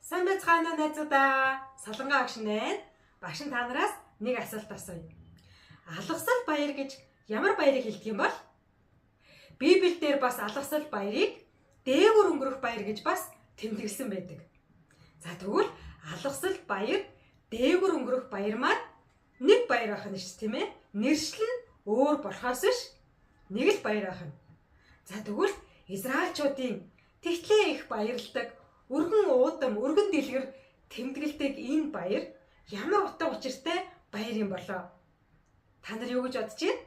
Сайн байцгаана уу найзуудаа. Солонгоо агш нэ. Багш нь та нараас нэг асуулт асууя. Алгасал баяр гэж ямар баярыг хэлдэг юм бол? Библиэлд бас алгасал баярыг дээгүр өнгөрөх баяр гэж бас тэмдэглэсэн байдаг. За тэгвэл алгасал баяр, дээгүр өнгөрөх баяр маань нэг баяр байх нь шүү, тийм ээ? Нэршил нь өөр болохоос биш нэг л баяр байх нь. За тэгвэл Израильчуудын тэгтлээ их баярладаг, өргөн уудам, өргөн дэлгэр тэмдэглэдэг энэ баяр ямар утга учиртай баяр юм болоо? Та нар юу гэж бодож байна?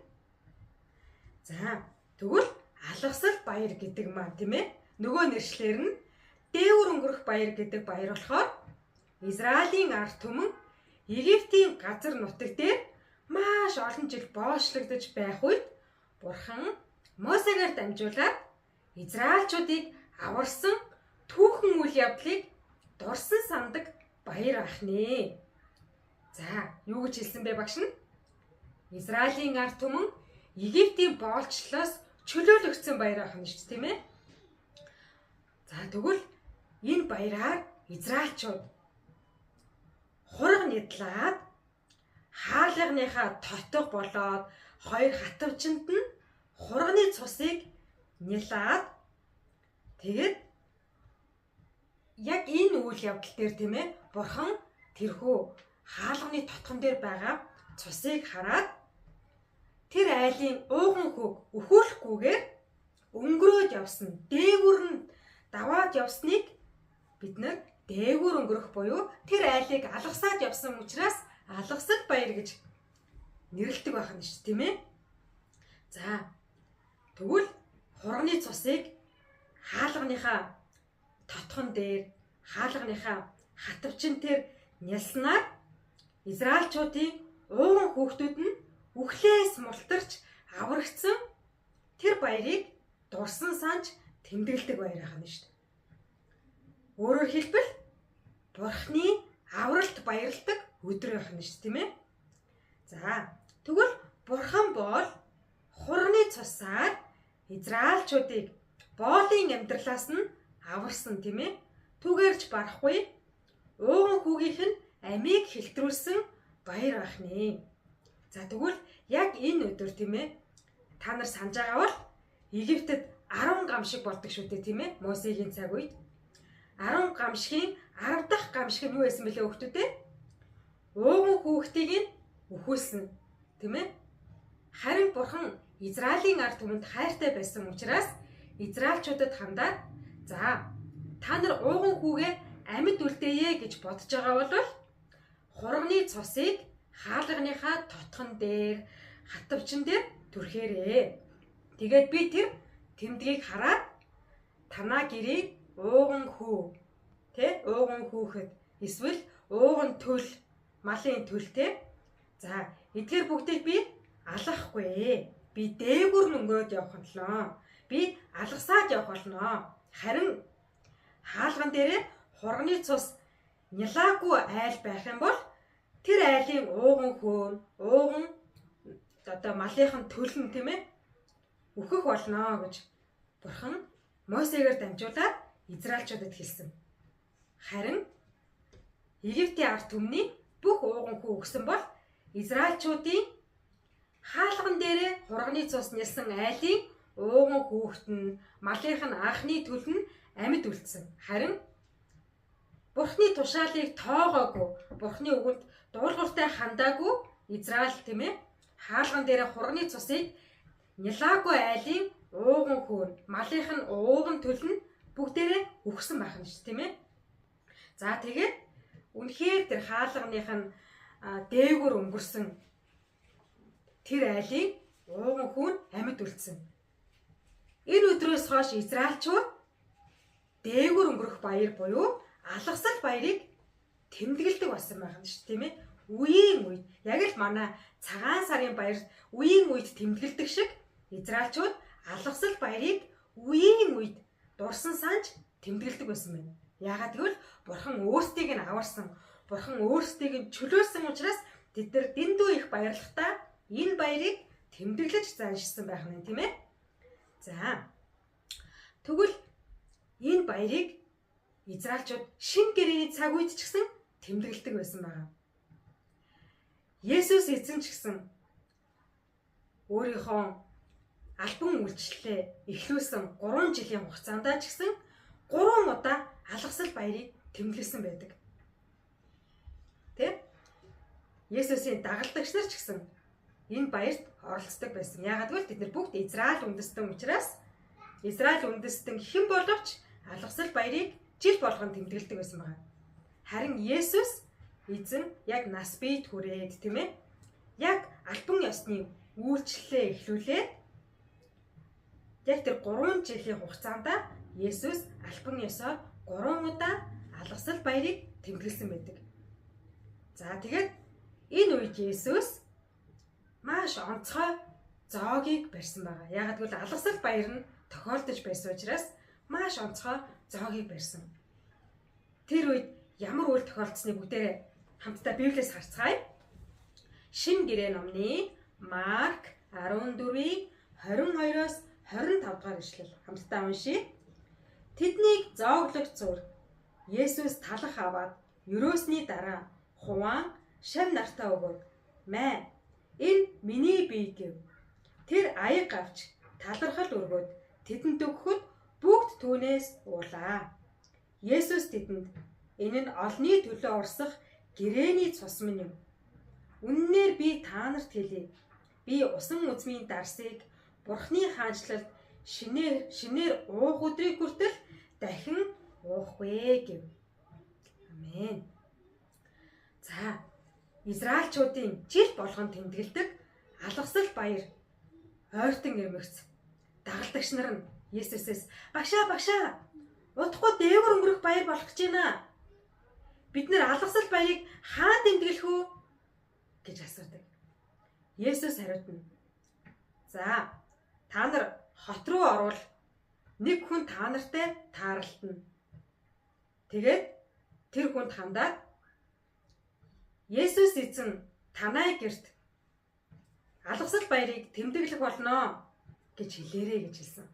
За тэгвэл алгасал баяр гэдэг маань, тийм ээ? Нөгөө нэршлэр нь дээгүр өнгөрөх баяр гэдэг баяр болохоор Израилийн ард түмэн Египтийн газар нутаг дээр маш олон жил боочлогдож байх үед Бурхан Мосегээр дамжуулаад Израильчуудыг аварсан түүхэн үйл явдлыг дурсан сандаг баяр байх нэ. За, юу гэж хэлсэн бэ багш нь? Израилийн ард түмэн Египтийн боолчлолоос чөлөөлөгдсөн баяр байх нь шүү дээ, тийм ээ? За тэгвэл энэ баяраар Израильчууд хураг нядлаад хаалганыхаа тотго болоод хоёр хатавчинд нь хурганы цусыг нялаад тэгээд яг энэ үйл явдал дээр, тийм ээ, Бурхан тэрхүү хаалганы тотгон дээр байгаа цусыг хараад тэр айлын ууган хүүг өхүүлэхгүйгээр өнгөрөөд явсан, дээгүр нь даваад явсныг бид нар дээгүр өнгөрөх буюу тэр айлыг алгасаад явсан учраас алгасал баяр гэж нэрлэдэг байх нь шүү, тийм ээ. За тэгвэл хурганы цусыг хаалганыхаа тотхон дээр, хаалганыхаа хатавчин дээр нялснаар Израильчуудын ууган хүүхдүүд нь үхлээс мултарч аврагдсан тэр баярыг дурсан санж тэмдэглэдэг баяр байх нь шүү дээ. Өөрөөр хэлбэл Бурхны авралт баярладаг өдөр байх нь шүү дээ, тийм ээ. За тэгвэл Бурхан бол хурганы цусаар Израильчуудыг боолын амьдралаас нь аварсан, тийм ээ. Түүгээрч барахгүй ууган хүүгийнх нь амийг хилтрүүлсэн баяр байх нэ. За тэгвэл яг энэ өдөр, тийм ээ, та нар санаж байгаа бол Египтэд 10 гамшиг болдог шүү дээ, тийм ээ. Мосегийн цаг үед 10 гамшигын 10 дахь гамшиг нь юу байсан бэлээ хүүхдүүд ээ? Ууган хүүхдийг нь өхүүлсэн, тийм ээ. Харин Бурхан Израилийн ард түмэнд хайртай байсан учраас Израильчуудад хандаад, за та нар ууган хүүгээ амьд үлдээе гэж бодож байгаа бол хурганы цусыг хаалганыхаа тотхон дээр, хатавчин дээр түрхээрээ. Тэгээд би тэр тэмдгийг хараад танаа гэрийг ууган хүү, тэ, ууган хүүхэд эсвэл ууган төл, малын төл, тэ. За эдгээр бүгдийг би алгахгүй. Би дээгүр нь өнгөрөөд явах нь лөө. Би алгасаад явах болно. Харин хаалган дээрээ хурганы цус нялаагүй айл байх юм бол тэр айлын ууган хөөн, ууган одоо малынхан төлн, тийм ээ, өөхөх болно гэж Бурхан Мосегээр дамжуулаад Израильчуудад хэлсэн. Харин Египтийн ард түмний бүх ууган хүү өгсөн бол Израильчуудын хаалган дээрээ хурганы цус нялсан айлын ууган хүүхэд нь, малынх нь анхны төл нь амьд үлдсэн. Харин Бурхны тушаалыг тоогоогүй, Бурхны үгэнд дуулууртай хандаагүй Израиль, тийм ээ, хаалган дээрээ хурганы цусыг нялаагүй айлын ууган хөөн, малынх нь ууган төл нь бүгдээрээ үхсэн байх нь шүү, тийм ээ. За тэгээд үнэхээр тэр хаалганых нь дээгүр өнгөрсөн тэр айлын ууган хөөн амьд үлдсэн. Энэ өдрөөс хойш Израильчууд дээгүр өнгөрөх баяр буюу алгасал баярыг тэмдэглэдэг болсон байх нь шүү, тийм ээ. Үеийн үед яг л манай цагаан сарын баяр үеийн үед тэмдэглэдэг шиг Израильчууд алгасал баярыг үеийн үед дурсан санж тэмдэглэдэг байсан байна. Яагаад гэвэл Бурхан өөрсдийг нь аварсан, Бурхан өөрсдийг нь чөлөөлсөн учраас тэд нар дэндүү их баярлахдаа энэ баярыг тэмдэглэж заншсан байх нь, тийм ээ. За тэгвэл энэ баярыг Израильчууд шинэ гэрээний цаг үед ч гэсэн тэмдэглэдэг байсан байна. Есүс эзэн ч гэсэн өөрийнхөө албан үйлчлэлээ эхлүүлсэн 3 жилийн хугацаанд ч гэсэн 3 удаа алгасал баярыг тэмдэглэсэн байдаг. Тэ? Есүсийн дагалдагч нар ч гэсэн энэ баярт оролцдог байсан. Яагаад гэвэл тэд нар бүгд Израиль үндэстэн учраас Израиль үндэстэн хэн боловч алгасал баярыг жил болгон тэмдэглэдэг байсан байна. Харин Есүс эзэн яг нас биед хүрээд, тийм ээ? Яг албан ёсны үйлчлэлээ эхлүүлээд яг тэр 3 жилийн хугацаанд Есүс албан ёсоор 3 удаа алгасал баярыг тэмдэглэсэн байдаг. За, тэгээд энэ үед Есүс маш онцгой зоогийг барьсан байгаа. Яагаад гэвэл алгасал баяр нь тохиолдож байсан учраас маш онцгой зоогийг барьсан. Тэр үед ямар үйл тохиолдсныг бүгдээрээ хамтдаа Библиэс харцгаая. Шинэ гэрээ номны Марк 14-ийн 22-оос 25 дугаар ишлэл хамтдаа уншъя. Тэднийг зооглогч зүр Есүс талах аваад ерөөсний дараа хуваан шавь нартаа өгөөд: "Маа, энэ миний бие" гэв. Тэр аяг авч талархал өргөөд тэдэнд өгөхөд бүгд түүнээс уулаа. Есүс тэдэнд: "Энэ нь олны төлөө урсах гэрээний цус минь юм. Үнэнээр би та нарт хэлье. Би усан үзмийн дарсыг Бурхны хаанчлалд шинээр уух өдрийг хүртэл дахин уухгүй" гэв. Амен. За, Израильчуудын жил болгон тэмдэглэдэг алгасал баяр ойртон ирмэгц дагалдагч нар нь Есүсээс: "Багшаа, багшаа, удахгүй дээгүүр өнгөрөх баяр болох гэж байна. Бид нар алгасал баярыг хаан тэмдэглэх үү?" гэж асуудаг. Есүс хариуд нь: "За, та нар хот руу орвол нэг хүн та нартай тааралтна. Тэгээд тэр хүнд хандаад: Есүс эзэн танай гэрт алгасал баярыг тэмдэглэх болно гэж хэлээрэй" гэж хэлсэн.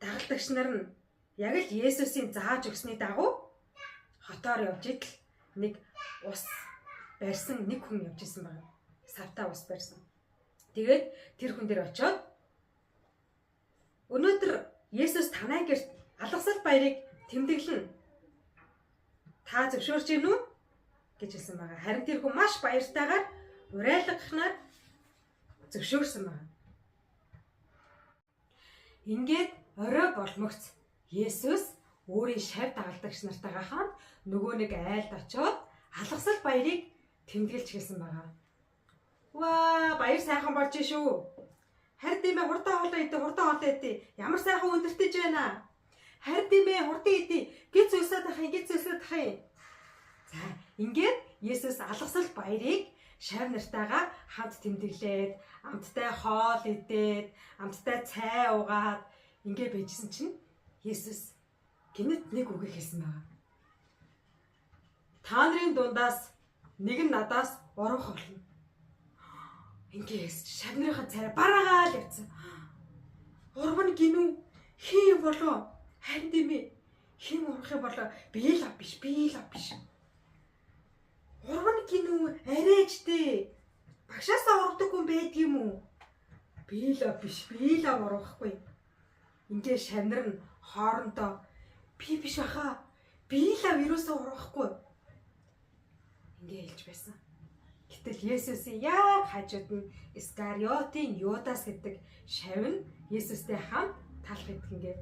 Дагалдагч нар нь яг л Есүсийн зааж өгсөний дагуу хотоор явж идэл нэг ус барьсан нэг хүн явж исэн байна. Савтаа ус барьсан. Тэгээд тэр хүн дээр очиод: "Өнөөдөр Есүс танай гэрт алгасал баярыг тэмдэглэнэ. Та зөвшөөрч гин үү?" гэж хэлсэн байгаа. Харин тэр хүн маш баяртайгаар уриалгахнаар зөвшөөрсөн байна. Ингээд орой болмогц Есүс өөрийн шавь дагалдагч нартайгаа хамт нөгөө нэг айлд очиод алгасал баярыг тэмдэглэж хэлсэн байгаа. Ваа, баяр сайхан болж шүү. Харин тийм ээ, хурдан хоолоо идэ, хурдан хоолоо идэ. Ямар сайхан өндөртөж байна. Харин тийм ээ, хурдан идэ. Гиз үлсээд ах юм, гиз үлсээд ах юм. За, ингээд Есүс алгасал баярыг шавь нартайгаа хамт тэмдэглээд, амттай хоол идээд, амттай цай уугаад ингээд байжсэн чинь Есүс гэнэт нэг үгийг хэлсэн байгаа. "Та нарын дундаас нэг нь надаас урвах болно." Ингээд шавь нарынхаа царай бараагаал явцсан. Урвана гинүү, хин юм болоо? Харин тийм ээ. Хэн урвах юм болоо? Би л биш, би л биш. Урвана гинүү, арайч дээ. Багшаасаа урвдаг хүн байдаг юм уу? Би л биш, би л урвахгүй. Ингээ шавь нар нь хоорондоо: "Би биш аха. Би л ерөөсөө урвахгүй" ингээ хэлж байсан. Гэтэл Есүсийн яг хажууд нь Искариотын Юдас гэдэг шавь нь Есүстэй хамт талах идэх ингээ: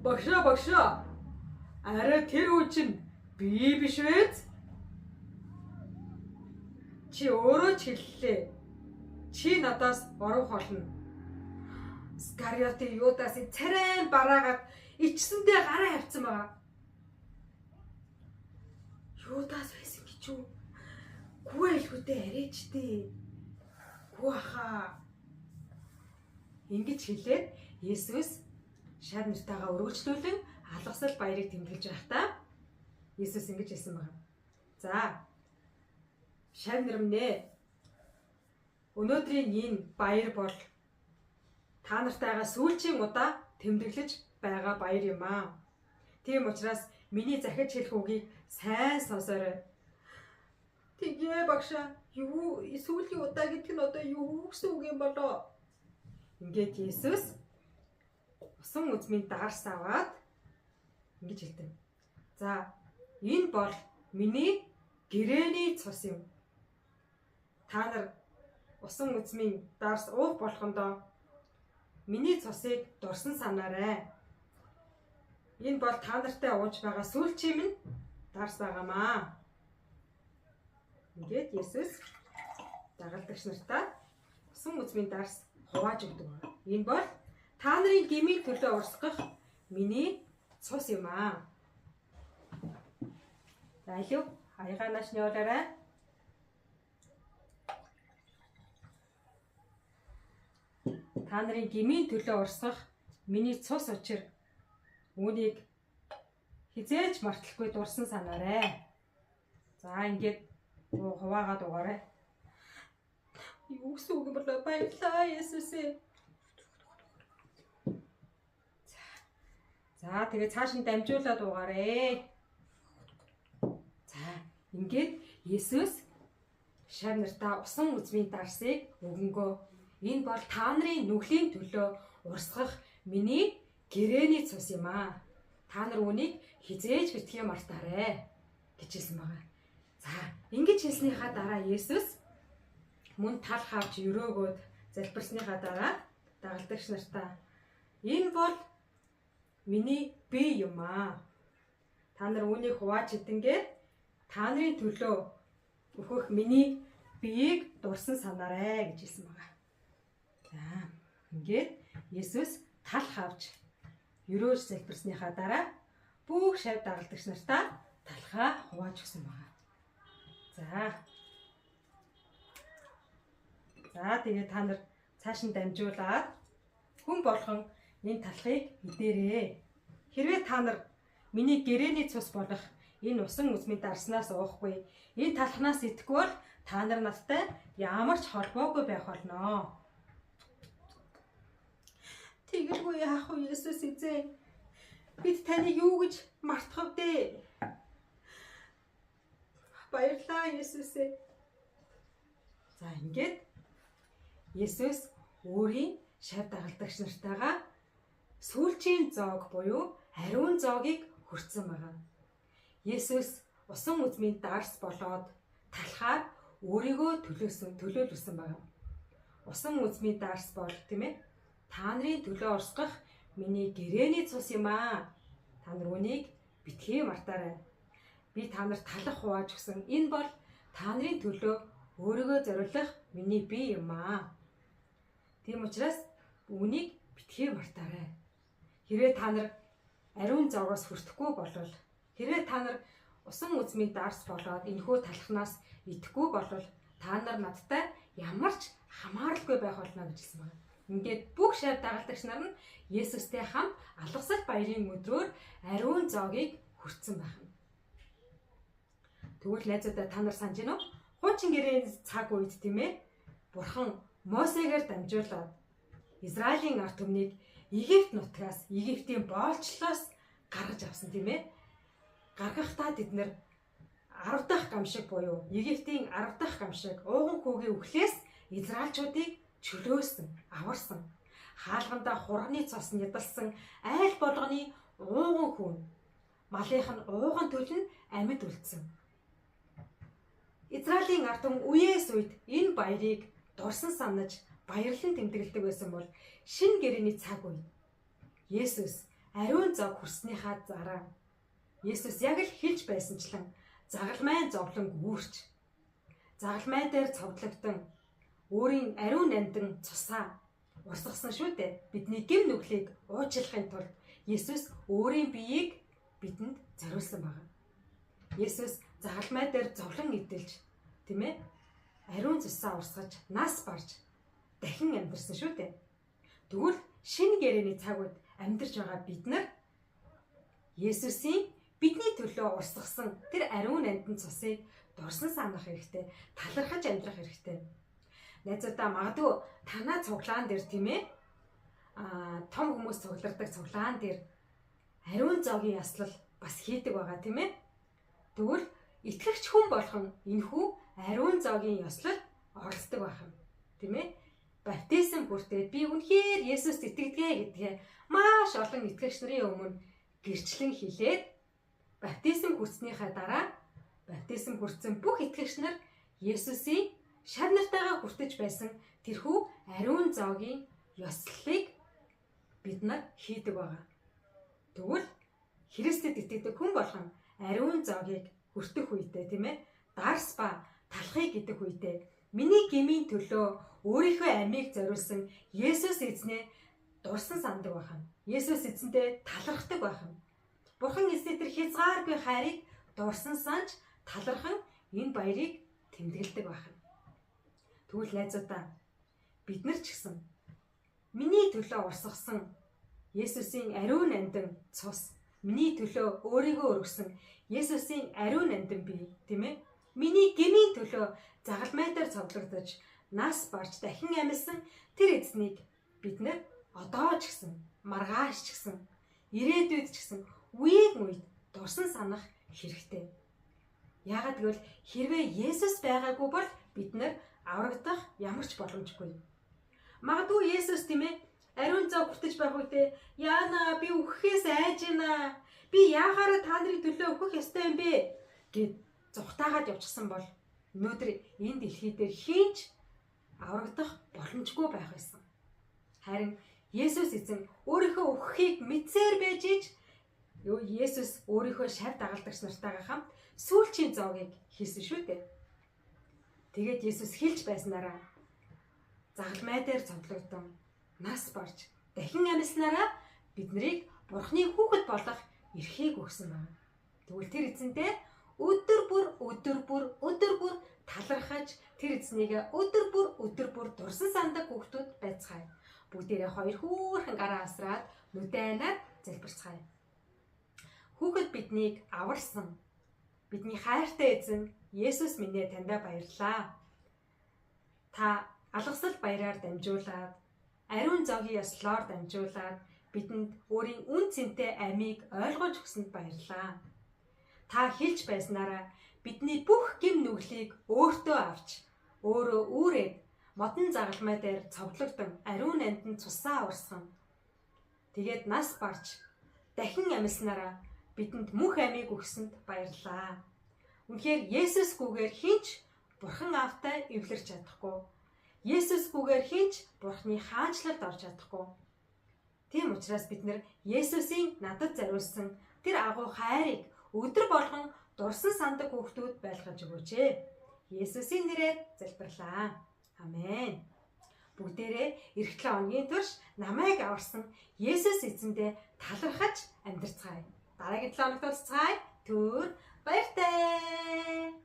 "Багшаа, багшаа, арай тэр үе чинь би биш үү? Чи өөрөө ч хэллээ. Чи надаас урвах болно." Искариотын Юдасыг царай нь бараагаад ичсэндээ гараа явцсан байгаа. Юдас байсан гэж юу? Гүү хэлхүүтэй арайч дээ. Гүү аха. Ингэж хэлээд Есүс шавь нартайгаа өргөжлүүлэн алгасал баярыг тэмдэглэж байхдаа Есүс ингэж хэлсэн байна. "За, шавь нар минь ээ. Өнөөдрийн энэ баяр бол та нартайгаа сүүлчийн удаа тэмдэглэж байгаа баяр юм аа. Тийм учраас миний захиж хэлэх үгийг сайн сонсоорой. Тэгээ багшаа, юу сүүлийн удаа гэдэг нь одоо юу гэсэн үг юм болоо? Ингээд Есүс усан үзмийн дарс аваад ингэж хэлдэг. За, энэ бол миний гэрээний цус юм. Та нар усан үзмийн дарс уух болгондоо миний цусыг дурсан санаарай. Энэ бол та нартай ууж байгаа сүүлчийн минь дарс байгаамаа. Ингээд Есүс дагалдагч нартаа усан үзмийн дарс хувааж өгдөг. Энэ бол та нарын гмийн төлөө урсгах миний цус юм аа. За илүү аягаа нааш нь явуулаарай. Та нарын гмийн төлөө урсгах миний цус учир үүнийг хизээж марталгүй дурсан санаарай. За ингээд хуваагаад угаарай. Юу гэсэн үг юм болоо? Баярлалаа Есүсээ. За тэгээ цааш нь дамжуулаад угаарэ. За ингээд Есүс шав нартаа усан үзмийн дарсыг өгөнгөө энэ бол та нарын нүглийн төлөө урсгах миний гэрээний цус юм аа. Та нар үүнийг хизээж битгий мартаарай гэж хэлсэн байгаа. За ингэж хэлснийхаа дараа Есүс мөн тал хавж өрөөгөөд залбирсныхаа дараа дагалдагч нартаа энэ бол миний бие юм аа. Та нар үүнийг хувааж идэнгээр та нарын төлөө өөхөх миний биеийг дурсан санаарай гэж хэлсэн байгаа. За ингээд Есүс тал хавж өрөөж залбирсныхаа дараа бүх шав дагалдагч нартаа талхаа хувааж өгсөн байгаа. За тэгээ та нар цааш нь дамжуулаад хүн болгон энэ талхыг идээрээ. Хэрвээ та нар миний гэрээний цус болох энэ усан үзмийн дарснаас уухгүй, энэ талхнаас идэхгүй бол та нар надтай ямар ч холбоогүй байх болно. Тэгэлгүй яах вэ Есүс эзэн? Бид таныг юу гэж мартах вэ? Баярлалаа Есүсээ. За ингээд Есүс өөрийн шав дагалдагч нартайгаа сүүлчийн зоог буюу ариун зоогийг хүртсэн байгаа. Есүс усан үзмийн дарс болоод талхаар өөрийгөө төлөөлүүлсэн байгаа. Усан үзмийн дарс бол тийм ээ та нарын төлөө урсгах миний гэрээний цус юм аа. Та нар үүнийг битгий мартаарай. Би та нарт талах хувааж өгсөн. Энэ бол та нарын төлөө өөрийгөө зориулах миний бие юм аа. Тийм учраас үүнийг битгий мартаарай. Хэрвээ та нар ариун зоогоос хүртэхгүй болвол, хэрвээ та нар усан үзмийн дарс болоод энэхүү талхнаас идэхгүй болвол та нар надтай ямар ч хамааралгүй байх болно гэж хэлсэн байна. Ингээд бүх шав дагалдагч нар нь Есүстэй хамт алгасал баярын өдрөөр ариун зоогийг хүртсэн байх нь. Тэгвэл найзуудаа та нар санаж байна уу? Хуучин гэрээний цаг үед тийм ээ Бурхан Мосегээр дамжуулаад Израилийн ард түмнийг Египт нутгаас, Египтийн боолчлоос гаргаж авсан тийм ээ. Гаргахдаа тэд нэр 10 дахь гамшиг буюу Египтийн 10 дахь гамшиг ууган хүүгийн үхлээс Израильчуудыг чөлөөсөн, аварсан. Хаалгандаа хурганы цус нядалсан айл болгоны ууган хүүн малынх нь ууган төл нь амьд үлдсэн. Израилийн ард түмэн үеэс үед энэ баярыг дурсан санаж баярлан тэмдэглэдэг байсан бол шинэ гэрээний цаг үед Есүс ариун зов хүрснийхаа дараа Есүс яг л хэлж байсанчлан загалмайн зовлон үүрч загалмай дээр цовдлогдсон өөрийн ариун нандин цусаа урсгасан шүү дээ. Бидний гэм нүглийг уучлахын тулд Есүс өөрийн биеийг бидэнд зориулсан байна. Есүс загалмай дээр зовлон эдэлж, тийм ээ? Ариун цусаа урсгаж, нас барж дахин амьдарсан шүү дээ. Тэгвэл шинэ гэрээний цаг үед амьдарч байгаа бид нар Есүсийн бидний төлөө урсгасан тэр ариун нандин цусыг дурсан санах хэрэгтэй, талархаж амьдрах хэрэгтэй. Найзуудаа магадгүй танаа цуглаан дээр тийм ээ том хүмүүс цуглардаг цуглаан дээр ариун зоогийн ёслол бас хийдэг байгаа, тийм ээ. Тэгвэл итгэгч хүн болгон энэхүү ариун зоогийн ёслол оролцдог байх юм, тийм ээ. Баптизм хүртээд би үнэхээр Есүст итгэдэг гэдгээ маш олон итгэгч нарын өмнө гэрчлэн хэлээд баптизм хүртснийхээ дараа баптизм хүртсэн бүх итгэгч нар Есүсийн шав нартайгаа хүртэж байсан тэрхүү ариун зоогийн ёслолыг бид нар хийдэг байгаа. Тэгвэл Христэд итгэдэг хүн болгон ариун зоогийг хүртэх үедээ, тийм ээ, дарс ба талхыг идэх үедээ миний гмийн төлөө өөрийнхөө амийг зориулсан Есүс эзнээ дурсан сандаг байх нь. Есүс эзэнтэй талархдаг байх нь. Бурхан эзний тэр хязгааргүй хайрыг дурсан санж талархан энэ баярыг тэмдэглэдэг байх нь. Тэгвэл найзуудаа, бид нар ч гэсэн миний төлөө урсгасан Есүсийн ариун нандин цус, миний төлөө өөрийгөө өргөсөн Есүсийн ариун нандин бий, тийм ээ. Миний гмийн төлөө загалмай дээр цовдлогдож, нас барж дахин амьсан тэр эзнийг бид нар одоо ч гэсэн, маргааш ч гэсэн, ирээдүйд ч гэсэн үеийн үед дурсан санах хэрэгтэй. Яагаад гэвэл хэрвээ Есүс байгаагүй бол бид нар аврагдах ямар ч боломжгүй. Магадгүй Есүс, тийм ээ, ариун зов хүртэж байх үедээ "Яана, би үхэхээс айж байна. Би яахаараа та нарын төлөө үхэх ёстой юм бэ?" гэд зугтаагаад явчихсан бол өнөөдөр энэ дэлхий дээр хэн ч аврагдах боломжгүй байх байсан. Харин Есүс эзэн өөрийнхөө үхэхийг мэдсээр байж ич Есүс өөрийнхөө шав дагалдагч нартайгаа хамт сүүлчийн зоогийг хийсэн шүү дээ. Тэгээд Есүс хэлж байснараа загалмай дээр цовдлогдсон, нас барж дахин амьснараа биднийг Бурхны хүүхэд болох эрхийг өгсөн байна. Тэгвэл тэр эзэнтэй өдөр бүр, өдөр бүр, өдөр бүр талархаж, тэр эзнийг өдөр бүр, өдөр бүр дурсан сандаг хүүхдүүд байцгаая. Бүгдээрээ хоёр хүүхэн гараа асраад нүдэ айнаар залбирцгаая. Хүүхэд биднийг аварсан бидний хайртай эзэн Есүс минь ээ, таньдаа баярлалаа. Та алгасал баяраар дамжуулаад, ариун зоогийн ёслолоор дамжуулаад бидэнд өөрийн үнэ цэнтэй амийг ойлгож өгсөнд баярлалаа. Та хэлж байснараа бидний бүх гэм нүглийг өөртөө авч, өөрөө үүрээд модон загалмай дээр цовдлогдон, ариун нандин цусаа урсган, тэгээд нас барж дахин амьснараа бидэнд мөнх амийг өгсөнд баярлалаа. Үнэхээр Есүсгүйгээр хэн ч Бурхан Аавтай эвлэрч чадахгүй. Есүсгүйгээр хэн ч Бурханы хаанчлалд орж чадахгүй. Тийм учраас бид нар Есүсийн надад зориулсан тэр агуу хайрыг өдөр болгон дурсан сандаг хүүхдүүд байлгаж өгөөч ээ. Есүсийн нэрээр залбирлаа. Амен. Бүгдээрээ ирэх 7 хоногийн турш намайг аварсан Есүс эзэндээ талархаж амьдарцгаая. Дараагийн 7 хоногт уулзцгаая. Түр баяртай.